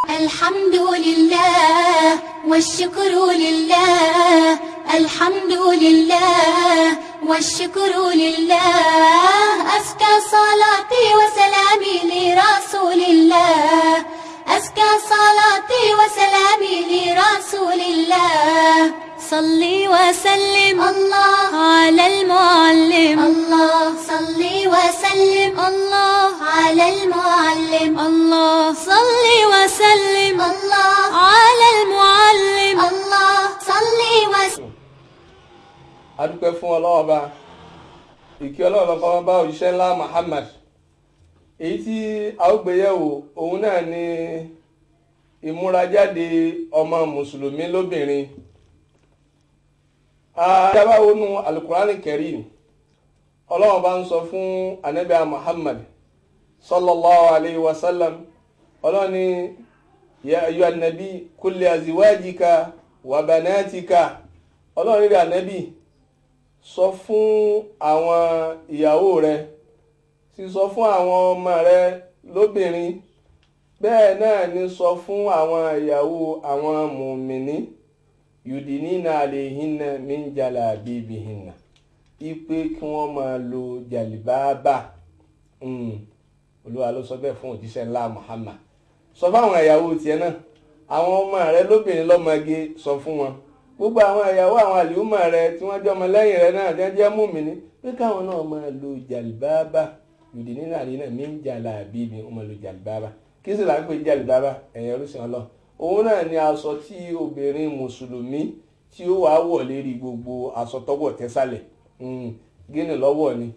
الحمد لله والشكر لله، الحمد لله والشكر لله، أزكى صلاتي وسلامي لرسول الله، أزكى صلاتي وسلامي لرسول الله. صلي وسلم الله على المعلم، الله صلي وسلم الله على المعلم، الله صلي وسلم الله على المعلم، الله صلي وسلم. Adúpẹ́ fún Ọlọ́run Ọba, ìkí Ọlọ́run Ọba bá òjíṣẹ́ ńlá Muhammad. Èyí tí a ó gbé yẹ̀wò òun náà ni ìmúrajáde ọmọ mùsùlùmí lóbìnrin. Àdábáwọnú Alukurani Karim, Ọlọ́run bá ń sọ fún anabi Muhammad sallallahu alayhi wa sallam, Ọlọ́run ní ya ayyuhan nabi kulli aziwajika wa banatika. Ọlọ́run rí anabi sọ fún àwọn ìyàwó rẹ, sì sọ fún àwọn ọmọ rẹ lóbìnrin, bẹ́ẹ̀ náà ni sọ fún àwọn ìyàwó àwọn mùmìnì, yudinina alayhinna min jalabibihinna, ipe kí wọ́n máa lo jàlìbáàbà. Olúwa ló sọ bẹ́ẹ̀ fún òjíṣẹ́ ńlá Muhammad. Sọ fáwọn ìyàwó tiẹ̀ náà, àwọn ọmọ rẹ lóbìnrin lọ́mọge, sọ fún wọn. Gbogbo àwọn ìyàwó àwọn àlùmọ̀ rẹ tí wọ́n jọmọ lẹ́yìn rẹ náà tí wọ́n jẹ́ mùmìnì, pé káwọn náà máa lo jàlìbáàbà. Yudinina alayhinna min jalabibi, wọ́n máa lo jàlìbáàbà. Kí sì là ń pè jàlìbáàbà, ẹ̀yìn orísun Ọlọ́run? Òun náà ni aṣọ tí obìnrin mùsùlùmí tí ó wàá wọ̀ lérí gbogbo aṣọ tọ́wọ̀ tẹ́sàlẹ̀. Gíní lọ́wọ́ ni,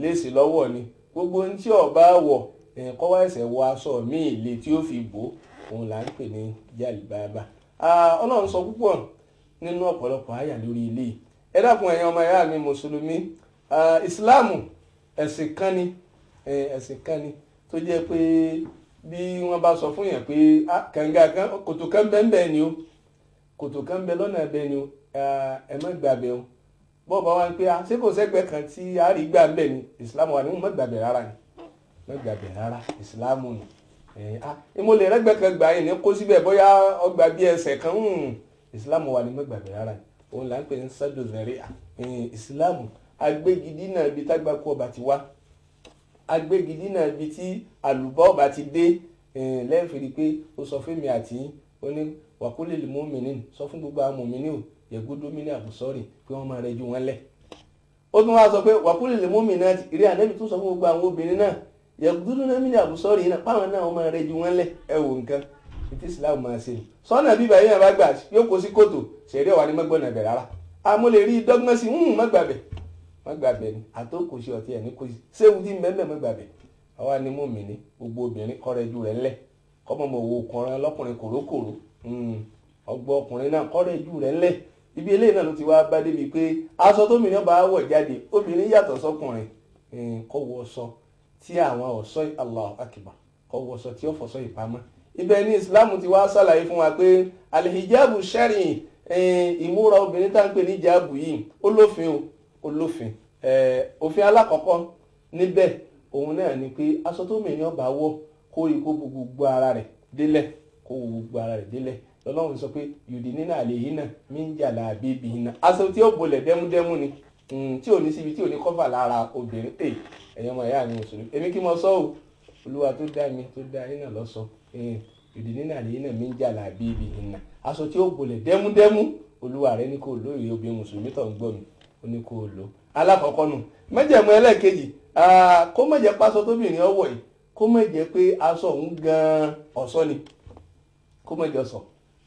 léèsì lọ́wọ́ ni, gbogbo ohun tí ó bá wọ̀ kọ́ wá ẹsẹ̀ wọ aṣọ míì lè tí ó fi bò, òun là ń pè ní jàlìbáàbà. Ọlọ́run sọ púpọ̀ nínú ọ̀pọ̀lọpọ̀ àyà lórí ilé. Ẹ dákun ẹ̀yin ọmọ ìyá mi mùsùlùmí, ìsìláàmù ẹ̀sìn kan ni, ẹ̀sìn kan ni tó jẹ́ pé bí wọ́n bá sọ fún yẹn pé kànga kan, kòtò kan bẹ́ẹ̀ ni o, kòtò kan bẹ́ẹ̀ lọ́nà bẹ́ẹ̀ ni o, ẹ má gbàbẹ̀ o. Bọ́ọ̀ bá wá ń pé ṣé kò sẹ́gbẹ́ kan tí a rí gbà ń bẹ̀ ni, ìsìláàmù wà ní má gbàbẹ̀ rárá ni, má gbàbẹ̀ rárá, ìsìláàmù nù. Mo lè rẹ́gbẹ́ kan gbà yín ní kó síbẹ̀ bóyá ọgbà bí ẹsẹ̀ kan, ìsìláàmù wà ní má gbàbẹ̀ rárá ni. Òun là ń pè ní sádò zẹ̀ríà. Ìsìláàmù agbégidínà ibi tágbàkú ọba ti wá, agbégidínà ibi tí àlùbọ́ ọba ti dé. Lẹ́ẹ̀fìrí pé ó sọ fún mi àti ó ní wàkúlè lè mùmínì, sọ fún gbogbo àwọn mùmínì ò yẹ̀gúdú mí ní àbùsọ́rì pé wọ́n máa rẹjú wọn lẹ̀. Ó tún wá sọ pé wàkúlè lè mùmínì náà rí ànẹ́bí tún sọ fún gbogbo àwọn obìnrin náà yẹ̀gúdú mí ní àbùsọ́rì náà páwọn náà wọ́n máa rẹjú wọn lẹ̀. Ẹ wò nǹkan tí Islam máa ṣe sọ́nà bíbá yẹn bá gbà yóò kó sí kòtò, ṣẹ̀rí ọ̀wá ni mọ́gbọ́nà bẹ̀ rárá. Àmọ́ lè rí dọ́gbọ́n sí mọ́gbàbẹ̀ mọ́gbàbẹ̀ ni àtòkò sí ọtí ẹ̀ ní kò sí séwu tí mẹ́mẹ́ mọ́gbàbẹ̀. Àwa ni mùmínì gbogbo obìnrin kọ́rẹ́jú rẹ̀ ńlẹ̀, kọ́mọmọ wo ọkùnrin ọlọ́kùnrin kòrókòró, ọgbọ́ ọkùnrin náà kọ́rẹ́jú rẹ̀ ńlẹ̀. Ibi eléyìí náà ló ti wá bá débi pé aṣọ tómìnira bá wọ̀ jáde, obìnrin yàtọ̀ sọ́kùnrin, kó wọṣọ tí àwọn ọ̀ṣọ́, Allahu Akbar, kó wọṣọ tí ó fọṣọ ìpamọ́. Ibẹ̀ ni Islam ti wá ṣàlàyé fún wa pé alihijabu sẹ́rìn, ìmúra obìnrin tá à ń pè ní hijabu yìí ó lófin o, ó lófin. Òfin alákọ̀ọ́kọ́ níbẹ̀ òun náà ni pé aṣọ tó mìíràn bá wọ̀ kó rí kó bo gbogbo ara rẹ̀ délẹ̀, kó bo gbogbo ara rẹ̀ délẹ̀. Lọ́lọ́run sọ pé yudinina alayhinna min jalabibihinna, aṣọ tí ó bolẹ̀ dẹ́múdẹ́mú ni, tí ò ní síbi tí ò ní kọ́fà lára obìnrin. Ẹ̀yin ọmọ ìyá mi mùsùlùmí, èmi kí mo sọ o, Olúwa tó dá mi tó dá yín náà ló sọ yudinina alayhinna min jalabibihinna, aṣọ tí ó bolẹ̀ dẹ́múdẹ́mú Olúwa rẹ̀ ní kò lóye obìnrin mùsùlùmí tó ń gbọ́ mi, ó ní kò lò. Alákọ̀ọ́kọ́ nù. Májẹ̀mú ẹlẹ́ẹ̀kejì, kó má jẹ́ pásọ tóbìnrin ọwọ́ yìí, kó má jẹ́ pé aṣọ òun gan-an ọ̀ṣọ́ ni, kó má jẹ́ ọ̀ṣọ́.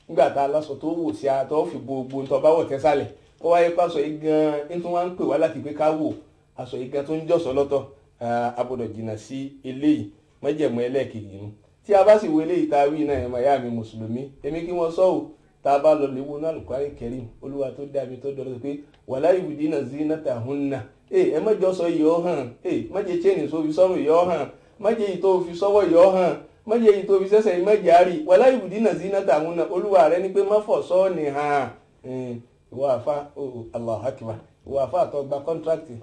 Nígbà tá a lọ́sọ tó wò sí ara tó fi gbogbo tó bá wọ̀ tẹ́sàlẹ̀, kó wáyé pásọ yìí gan-an ní tí wọ́n ń pè wá láti pé ká wò aṣọ yìí gan tó ń jọ̀ṣọ́ lọ́tọ̀, a gbọ́dọ̀ jìnnà sí eléyìí. Májẹ̀mú ẹlẹ́ẹ̀kejì nù. Tí a bá sì wo eléyìí tá a wí náà, ẹ̀mọ̀ ìyá mi mùsùlùmí, èmi kí wọ́n sọ ò, tá a bá lọ lè wo náà Al-Qur'an Karim, Olúwa tó dá mi tó dọ́rọ́ pé wala yubdina zinatahunna, ẹ má jọ sọ yìí ó hàn, má jẹ́ chain tó fi sọ́rùn yìí ó hàn, má jẹ́ èyí tó fi sọ́wọ́ yìí ó hàn, má jẹ́ èyí tó fi sẹ́sẹ̀ yìí má jẹ́ àárí. Wala yubdina zinatahunna, Olúwa rẹ ní pé má fọ̀ sọ́ ni hàn. Ìwọ àfa, Allahu Akbar, ìwọ àfa àtọ́ gba kọ́ńtrákìtì,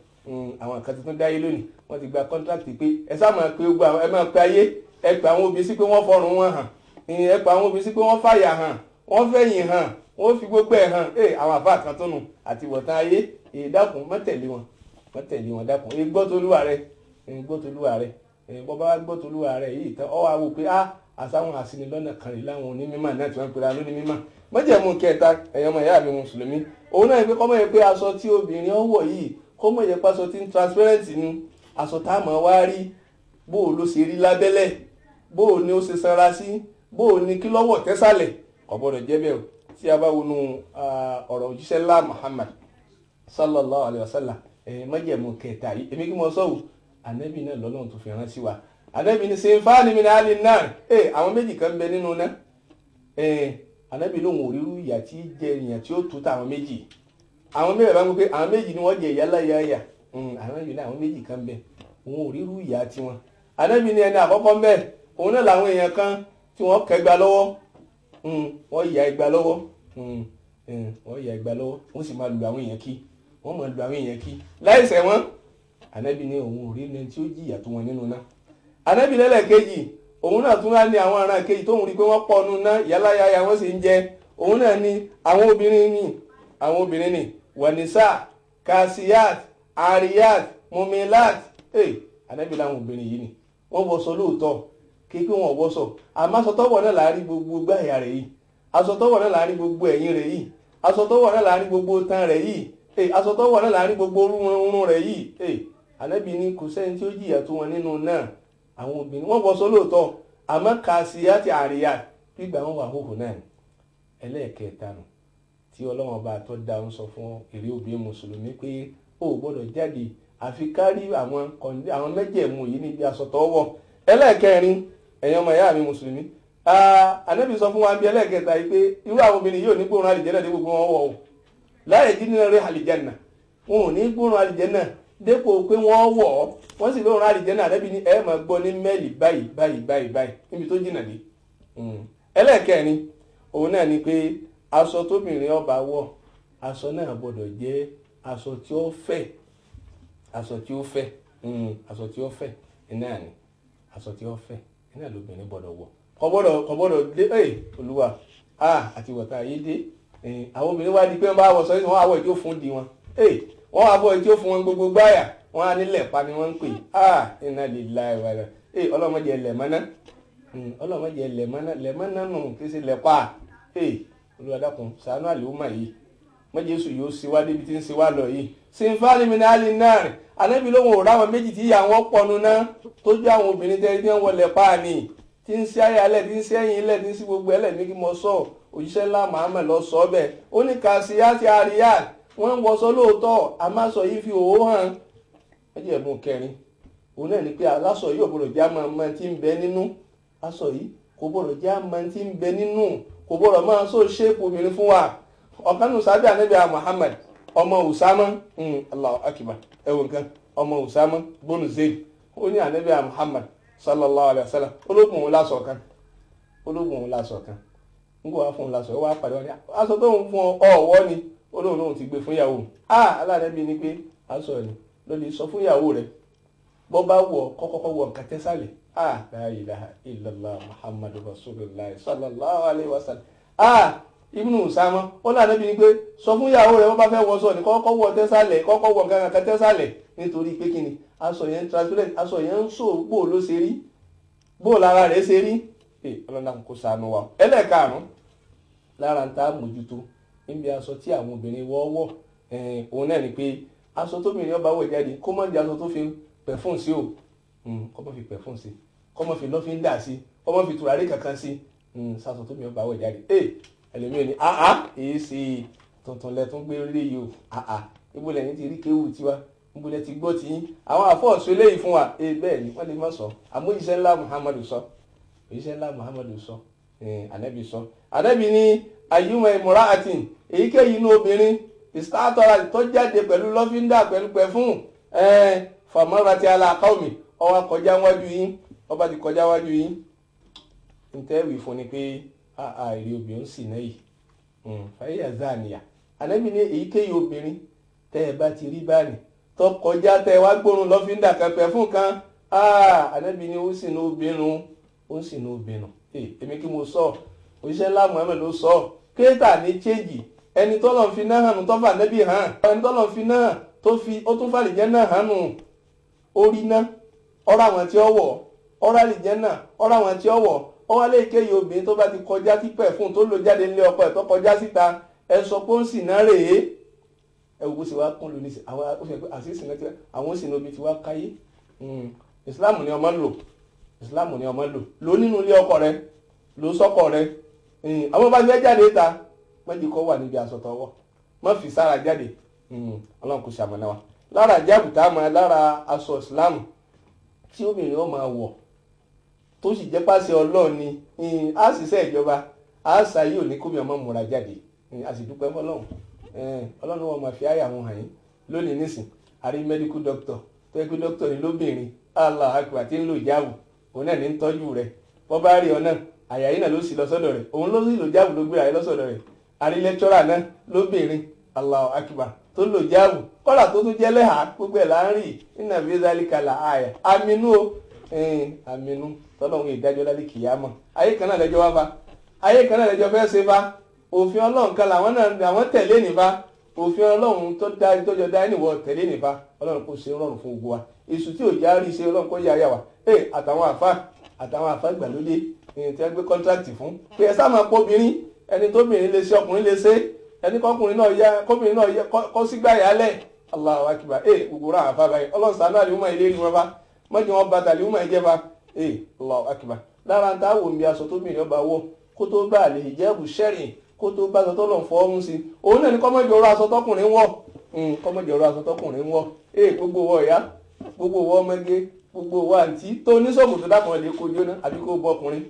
àwọn kan tuntun dáyé lónìí, wọ́n ti gba kọ́ńtrákìtì pé ẹ sá máa pe gbogbo àwọn, ẹ máa pe ayé, ẹ pe àwọn obìnrin sí pé wọ́n fọrùn wọn hàn. Ìyẹn pa àwọn obìnrin sí pé wọ́n fàyà hàn, wọ́n fẹ̀yìn hàn, wọ́n fi gbogbo ẹ̀ hàn. Àwọn àfáà kan tó nù àti wọ̀tán ayé. Dákun má tẹ̀lé wọn, má tẹ̀lé wọn dákun. Gbọ́ tolúwa rẹ, gbọ́ tolúwa rẹ. Bọ́ bá gbọ́ tolúwa rẹ yìí tán, ọ wá wò pé àsáwọn àṣìnílọ́nà kan rí láwọn onímọ̀ náà tí wọ́n ń pera lóní mímọ̀. Májẹ̀mú kẹta, ẹ̀yin ọmọ ìyá mi mùsùlùmí, òun náà pé kọ́mọ̀ yẹ pé aṣọ tí obìnrin ó wọ̀ yìí, kọ́mọ̀ yẹ pé aṣọ tí ń transparent ni, aṣọ tá a mọ̀ wá rí bó o ló ṣe rí lábẹ́lẹ̀, bó o ní ó ṣe sanra sí, bó o ní kí lọ́wọ́ tẹ́sàlẹ̀, kò gbọ́dọ̀ jẹ́ bẹ́ẹ̀ o. Tí a bá wọnú ọ̀rọ̀ òjíṣẹ́ ńlá Muhammad sallallahu alayhi wa sallam, májẹ̀mú kẹta yìí, èmi kí mo sọ̀wọ́ ànábì náà lọ́lọ́run tó fi rán sí wa. Ànábì ní sinfani min ahli an-nar, àwọn méjì kan bẹ nínú náà. Ànábì lòun ò rírú ìyà tí jẹ èèyàn tí ó tó táwọn méjì. Àwọn méjì bá ń gbé pé àwọn méjì ni wọ́n jẹ ìyà láyàyà. Ànábì ní àwọn méjì kan bẹ, òun ò rírú ìyà tiwọn. Ànábì ní ẹni àkọ́kọ́ ń bẹ, òun náà làwọn èèyàn kan tí wọ́n kẹgba lọ́wọ́, wọ́n ya igba lọ́wọ́, wọ́n ya igba lọ́wọ́, wọ́n sì máa lu àwọn èèyàn kí, wọ́n máa lu àwọn èèyàn kí láìṣẹ̀ wọ́n. Ànábì ní òun ò rí ẹni tí ó jìyà tó wọn nínú náà. Ànábì lẹ́lẹ́kejì, òun náà tún wá ní àwọn ará kejì tóun rí pé wọ́n pọ̀ nù ná yálàyàyà wọ́n sì ń jẹ. Òun náà ní àwọn obìnrin ní, àwọn obìnrin ní wànísà, kasiyat, ariyat, mumilat. Ànábì láwọn obìnrin yìí ni wọ́n wọṣọ lóòótọ́, kí pé wọ́n wọṣọ, àmọ́ aṣọ tọ́wọ̀ náà láàárín gbogbo gbáyà rẹ̀ yìí, aṣọ tọ́wọ̀ náà láàárín gbogbo ẹ̀yìn rẹ̀ yìí, aṣọ tọ́wọ̀ náà láàárín gbogbo tán rẹ̀ yìí, aṣọ tọ́wọ̀ náà láàárín gbogbo orun rẹ̀ yìí. Ànábì ní kò sẹ́ni tí ó jìyà tó wọn nínú náà. Àwọn obìnrin wọ́n wọṣọ lóòótọ́, àmọ́ kàṣíyá ti àríyá gbígbà wọn wà hóhò náà ni. Ẹlẹ́ẹ̀kẹta nù tí Ọlọ́run ọba tó dá ń sọ fún èrè obìnrin mùsùlùmí pé ó gbọ́dọ̀ jáde àfi kárí àwọn mẹ́jẹ̀ẹ̀mú yìí níbi aṣọ tó wọ̀. Ẹlẹ́ẹ̀kẹrin, ẹ̀yin ọmọ ìyá mi mùsùlùmí, Ànábì sọ fún wa bí ẹlẹ́ẹ̀kẹta yìí pé irú àwọn obìnrin yóò ní gbóòórùn àlìjẹ́nà dé gbogbo wọn wọ̀ o. Láyé jí nínú rẹ̀ àlìjẹ́nà, wọn ò ní gbóòórùn àlìjẹ́nà dépò pé wọ́n wọ̀ ọ́, wọ́n sì lóòrùn àlìjẹ́nà. Ànábì ní ẹ máa gbọ́ ní mẹ́lì báyìí báyìí báyìí báyìí níbi tó jìnnà dé. Ẹlẹ́ẹ̀kẹrin, òun náà ni pé aṣọ tóbìnrin ọba wọ̀, aṣọ náà gbọ́dọ̀ jẹ́ aṣọ tí ó fẹ̀, aṣọ tí ó fẹ̀, aṣọ tí ó fẹ̀ iná ni, aṣọ tí ó fẹ̀ iná lóbìnrin gbọ́dọ̀ wọ̀. Kò gbọ́dọ̀ dé Olúwa àti wọ̀tá ayé dé. Àwọn obìnrin wá di pé wọ́n bá wọ̀ sọ wọ́n á wọ̀ ìjó fún di wọn, wọ́n wá bọ̀ tí ó fún wọn gbogbo gbáyà, wọ́n á nílẹ̀ pa ni wọ́n ń pè. Inna lillahi wa inna. Ọlọ́mọdé lẹ̀mọ́ná, ọlọ́mọdé lẹ̀mọ́ná, lẹ̀mọ́ná nù kí ṣe lẹ̀pa. Olúwa dákun ṣàánú àlùmọ̀ yìí, mọ́ Jésù yóò ṣe wá débi tí ń ṣe wá lọ yìí. Sinfani min ahli an-nar, Ànábì lóhùn ò ráwọn méjì tí ìyá wọn pọnu ná, tó jẹ́ àwọn obìnrin tẹ́lẹ̀ tí wọ́n wọlé pa ni, tí ń ṣe ayé alẹ́, tí ń ṣe ẹ̀yìn ilẹ̀, tí ń ṣe gbogbo ẹlẹ́ ní kí mo sọ. Òjíṣẹ́ ńlá Muhammad lọ sọ bẹ́ẹ̀. Ó ní kàṣíyá ti àríyá, wọ́n ń wọṣọ lóòótọ́, àmásọ yìí fi òwò hàn. Májẹ̀mú kẹrin, òun náà ni pé aláṣọ yìí ò gbọ́dọ̀ jẹ́ àmọ́ tí ń bẹ nínú. Aṣọ yìí kò gbọ́dọ̀ jẹ́ àmọ́ tí ń bẹ nínú, kò gbọ́dọ̀ máa sọ ṣéèpù obìnrin fún wa. Ọ̀kan nù sábẹ́ Ànábì Muhammad, ọmọ Usama, Allahu akbar, ẹ̀wọ̀n nǹkan, ọmọ Usama bónú Zayd, ó ní Ànábì Muhammad sallallahu alayhi wa sallam, ológun òun lásọ kan, ológun òun lásọ kan, ń kó wá fún un lásọ, ó wá pàdé wọn ní aṣọ tó ń fún ọ ọ̀wọ́ ni, olóhùn lóhùn ti gbé fún ìyàwó. Alárẹ̀bí ni pé aṣọ ni ló lè sọ fún ìyàwó rẹ̀, bọ́ bá wọ̀ kọ́kọ́kọ́ wọ nǹkan tẹ́sàlẹ̀. La ilaha illallah Muhammadu rasulullah sallallahu alayhi wa sallam. Ibnu Usama, ó lànà bí ni pé sọ fún ìyàwó rẹ̀ wọ́n bá fẹ́ wọṣọ ni kọ́kọ́ wọ tẹ́sàlẹ̀, kọ́kọ́ wọ nǹkan tẹ́sàlẹ̀, nítorí pé kí ni aṣọ yẹn ń transparent, aṣọ yẹn ń sọ bó ló ṣe rí, bó lára rẹ̀ ṣe rí. Ọlọ́run kò ṣàánú wa. Ẹlẹ́ẹ̀karùn-ún lára ń ta mójútó níbi aṣọ tí àwọn obìnrin wọ́wọ́, òun náà ni pé aṣọ tóbìnrin ọba wọ̀ jáde kó má jẹ́ aṣọ tó fi pẹ̀fún sí o, kó má fi pẹ̀fún sí, kó má fi lọ́fíńdà sí, kó má fi tùràrí kankan sí, ṣaṣọ tóbìnrin ọba wọ̀ jáde. Ẹlòmíràn ni èyí ṣe tuntun lẹ́tún gbé rí yìí o, ibo lẹ́yìn ti rí kéwù tiwa, ibo lẹ́ ti gbọ́ ti yín, àwọn àfọ̀ọ́sọ eléyìí fún wa. Bẹ́ẹ̀ ni wọ́n lè má sọ, àmọ́ òjíṣẹ́ ńlá Muhammadu sọ, òjíṣẹ́ ńlá Muhammadu sọ, Ànábì sọ. Ànábì ní ayúmọ̀ ìmúra àti èyíkéyìí inú obìnrin ìsítátọ́ra tó jáde pẹ̀lú lọ́fíńdà pẹ̀lú pẹ̀fún fàmọ́ra ti aláàkọ́mì, ó wá kọjá wájú yín, ọba ti kọjá wájú yín, ntẹ́wì fún ni pé èrè obìnrin sì náà yìí fàyè zaniya. Ànábì ní èyíkéyìí obìnrin tẹ́ ẹ bá ti rí báyìí tó kọjá tẹ́ ẹ wá gbóòórùn lọ́fíńdà kan pẹ̀fún kan, Ànábì ní ó sì ní obìnrin, ó sì ní obìnrin. Èmi kí mo sọ, òṣìṣẹ́ ńlá Muhammad ló sọ. Kéètà ní chéǹjì, ẹni tọ́lọ̀ fi náà hàn tó fà nẹ́bí hàn, ẹni tọ́lọ̀ fi náà tó fi ó tún fàlìjẹ́ náà hàn nù. Orí ná ọ̀rọ̀ àwọn tí ó wọ̀, ọ̀rọ̀ àlìjẹ́ náà ọ̀rọ̀ àwọn tí ó wọ̀. Ó wá lè kéye obìnrin tó bá ti kọjá tí pẹ̀fún tó lò jáde nílé ọkọ ẹ̀ tó kọjá síta, ẹ sọ pé ó ń sì náà rèé. Ẹ wò ó sì wá kún lónìí, àwọn ó fi hàn pé àṣìṣe náà ti àwọn ó sì ní omi ti wá káyé. Ìsìláàmù ni ọmọ lò, Ìsìláàmù ni ọmọ lò. Lò nínú ilé ọkọ rẹ, lò sọ́kọ rẹ. Àwọn bá fẹ́ jáde ta, mọ́jú kọ́ wà níbi aṣọ tọwọ́, má fi sára jáde. Ọlọ́run kò ṣàmọ̀nà wa. Lára jábùtà máa lára aṣọ Ìsìláàmù tí obìnrin ó máa wọ̀ tó sì jẹ́ pàṣẹ Ọlọ́run ni, á ṣiṣẹ́ ìjọba, á ṣàyè òní kómi ọmọ múra jáde. A sì dúpẹ́ fọlọ́run. Ọlọ́run wọn máa fi àyà wọn hàn yín lónìí nísìn. Àrí medical doctor tó yẹ kí doctor ni lóbìnrin, Allah akbar, tí ń lò jáàbù, òun náà ní ń tọ́jú rẹ̀. Bọ́ bá rí ọ náà, àyà yìí náà ló sì lọ sọ́dọ̀ rẹ̀, òun ló sì lò jáàbù ló gbéra yìí lọ́sọ̀dọ̀ rẹ̀. Àrí lecturer náà lóbìnrin, Allah akbar, tó lò jáàbù, kọ́là tó tún jẹ́ lẹ́hàá, gbogbo ẹ̀ là ń rí nínú àbíyẹ́sálíkà là àyà. Àmínú o, àmínú tọ́lọ́run ìdájọ́ lálẹ́ kìyàmọ̀. Ayé kan náà lẹ́jọ́ wá fa, ayé kan náà lẹ́jọ́ fẹ́ ṣe fa. Òfin Ọlọ́run kan làwọn náà àwọn tẹ̀lé nífa. Òfin Ọlọ́run tó dá tọ́jọ́ dá níwọ̀ tẹ̀lé nífa. Ọlọ́run kò ṣe rọrùn fún gbogbo wa. Èṣù tí ò já rí ṣe Ọlọ́run kò yá yà wá. Àtàwọn àfa ìgbàlódé tí wọ́n gbé kọ́ńtrákìtì fún pé ẹ sáà máa pọ̀ obìnrin, ẹni tóbìnrin lè ṣe ọkùnrin lè ṣe, ẹni kọkùnrin náà yá kóbìnrin náà yá kọ́ sígbà yálẹ̀. Allahu akbar. Gbogbo ra àfa báyìí. Ọlọ́run ṣàánú àlùmọ́ ilé ni wọ́n bá mọ́jú wọn bàtà àlùmọ́ ìjẹba. Allahu akbar. Lára ń ta wò ń bí aṣọ tóbìnrin ọba wọ̀ kó tó bá àlè ìjẹ́bù sẹ́rìn, kó tó bá aṣọ tó lọ́n fọ́ ọ́mú sí, òun náà ni kọ́mọ́jọ ọ̀rọ̀ aṣọ tọkùnrin wọ̀. Kọ́mọ́jọ ọ̀rọ̀ aṣọ tọkùnrin wọ̀. Gbogbo wọ ìyá, gbogbo wọ ọmọge, gbogbo wọ àǹtí tó oníṣòwò tó dákùnrin lè kojú náà àbí kó bọ ọkùnrin.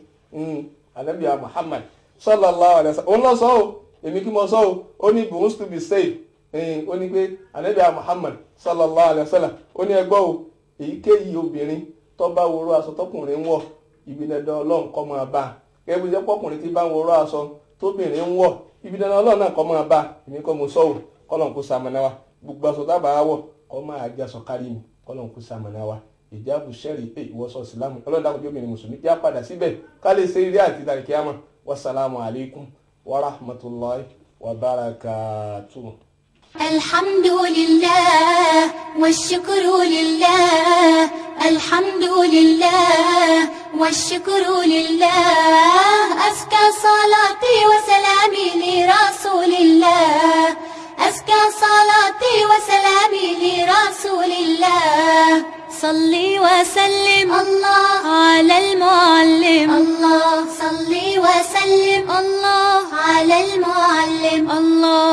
Ànábì Muhammad sallallahu alaihi wasallam òun lọ sọ o, èmi kí mo sọ o, ó ní bones to be saved. Ó ní pé Ànábì Muhammad sallallahu alaihi wasallam ó ní ẹgbọ́ o, èyíkéyìí obìnrin tó bá wọrọ aṣọ tọkùnrin wọ̀, ibi dandan Ọlọ́run kó máa bá. Gẹ́gẹ́ bí jẹ́ pọ́kùnrin tí bá ń wọrọ aṣọ tóbìnrin ń wọ̀, ibi dandan Ọlọ́run náà kó máa bá. Èmi kọ́ mo sọ o, kọ́lọ́n kó ṣamọ̀nà wa. Gbogbo aṣọ tábà wọ̀ kó máa jẹ́ aṣọ kárí mi, kọ́lọ́n kó ṣamọ̀nà wa. Ìjáàbù sẹ́rì pé ìwọ́sọ̀ ìsìlámù. Ọlọ́run dákun jẹ́ obìnrin mùsùlùmí já padà síbẹ̀ ká lè ṣe eré àti ìdàríkíámà. Wasalaamu alaykum wa rahmatulahi wa barakatuh. الحمد لله والشكر لله، الحمد لله والشكر لله، أزكى صلاتي وسلامي لرسول الله، أزكى صلاتي وسلامي لرسول الله. صلي وسلم الله على المعلم، الله صلي وسلم الله على المعلم، الله.